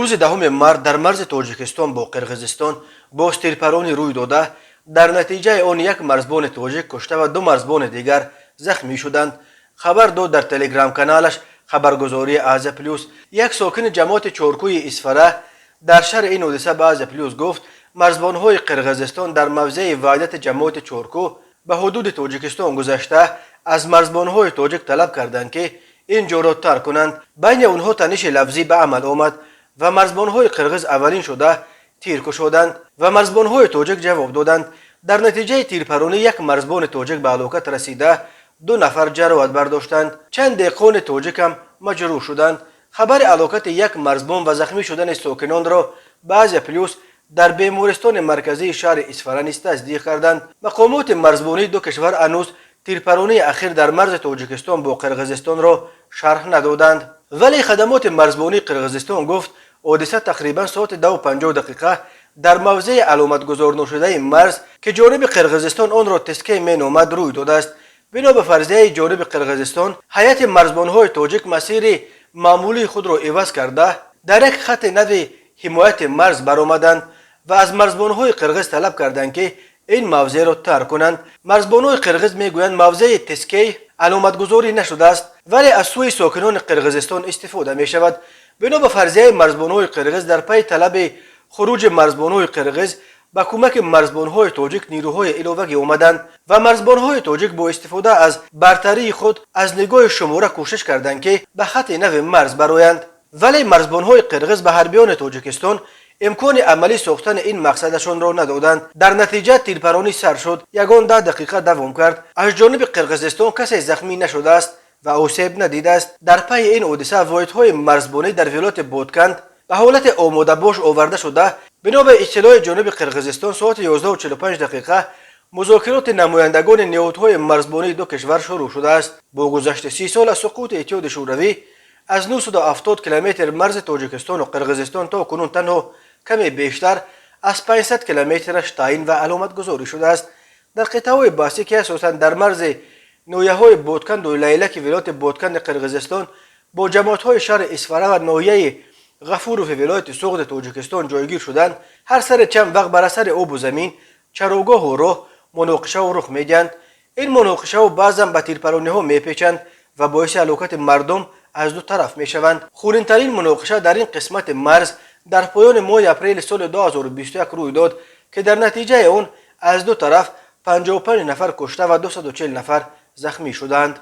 Рӯзи 10 март дар марзи Тоҷикистон бо Қирғизистон боз тирпаронӣ рӯй дода, дар натиҷаи он як марзбони тоҷик кушта ва ду марзбони дигар захмӣ шуданд, хабар дод дар телеграм-каналаш хабаргузории Азия Плюс. Як сокини ҷамоати Чоркӯи Исфара дар шарҳи ин ҳодиса ба Азия Плюс гуфт, марзбонҳои Қирғизистон дар мавзеи Ваҳдати ҷамоати Чоркӯ ба ҳудуди Тоҷикистон гузашта, аз марзбонҳои тоҷик талаб карданд, ки ин ҷоро тарк кунанд. Байни онҳо таниши лафзӣ ба амал омад ва марзбонҳои қирғиз аввалин шуда тир кушоданд ва марзбонҳои тоҷик ҷавоб доданд. Дар натиҷаи тирпаронӣ як марзбони тоҷик ба ҳалокат расида, ду нафар ҷароҳат бардоштанд. Чанд деҳқони тоҷикам маҷрӯҳ шуданд. Хабари ҳалокати як марзбон ва захмӣ шудани сокинонро ба Азия Плюс дар бемористони марказии шаҳри Исфара низ тасдиқ карданд. Мақомоти марзбонии ду кишвар ҳанӯз тирпаронии ахир дар марзи Тоҷикистон бо Қирғизистонро шарҳ надоданд, вале хадамоти марзбонии Қирғизистон гуфт, ҳодиса тақрибан соати 10:50 дар мавзеи аломатгузорношудаи марз, ки ҷониби Қирғизистон онро Тескей меномад, рӯй додааст. Бино ба фарзияи ҷониби Қирғизистон, ҳайати марзбонҳои тоҷик масири маъмулии худро иваз карда, дар як хати нави ҳимояти марз баромаданд ва аз марзбонҳои қирғиз талаб карданд, ки ин мавзеъро тарк кунанд. Марзбонҳои қирғиз мегӯянд, мавзеи Тескей аломатгузорӣ нашудааст, вале аз сӯи сокинони Қирғизистон истифода мешавад. Бино ба фарзияи марзбонҳои қирғиз, дар пайи талаби хуруҷи марзбонҳои қирғиз ба кӯмаки марзбонҳои тоҷик нирӯҳои иловагӣ омаданд ва марзбонҳои тоҷик бо истифода аз бартарии худ аз нигоҳи шумора кӯшиш карданд, ки ба хати нави марз бароянд, вале марзбонҳои қирғиз ба ҳарбиёни Тоҷикистон имкони амалӣ сохтани ин мақсадашонро надоданд. Дар натиҷа тирпаронӣ сар шуд, ягон 10 дақиқа давом кард. Аз ҷониби Қирғизистон касе захмӣ нашудааст ва осеб надидааст. Дар пайи ин ҳодиса воҳидҳои марзбонӣ дар вилояти Ботканд ба ҳолати омодабош оварда шуда, бино ба иттилои ҷониби Қирғизистон, соати 11:45 музокироти намояндагони ниҳодҳои марзбонии ду кишвар шурӯъ шудааст. Бо гузашти 30 сол аз суқути Иттиҳоди Шӯравӣ, аз 970 километр марзи Тоҷикистону Қирғизистон то кунун танҳо каме бештар аз 500 километраш таъин ва аломатгузорӣ шудааст. Дар қитъаҳои баҳсӣ, ки асосан дар марзи ноҳияҳои Ботканду Лайлаки вилояти Ботканди Қирғизистон бо ҷамоатҳои шаҳри Исфара ва ноҳияи Ғафурови вилояти Суғди Тоҷикистон ҷойгир шуданд, ҳар сари чанд вақт бар асари обу замин, чарогоҳу роҳ муноқишаҳо рух медиҳанд. Ин муноқишаҳо баъзан ба тирпарониҳо мепечанд ва боиси ҳалокати мардум аз ду тараф мешаванд. Хунинтарин муноқиша дар ин қисмати марз дар поёни моҳи апрели соли 2021 рӯй дод, ки дар натиҷаи он аз ду тараф 55 нафар кушта ва 240 нафар захмӣ шуданд.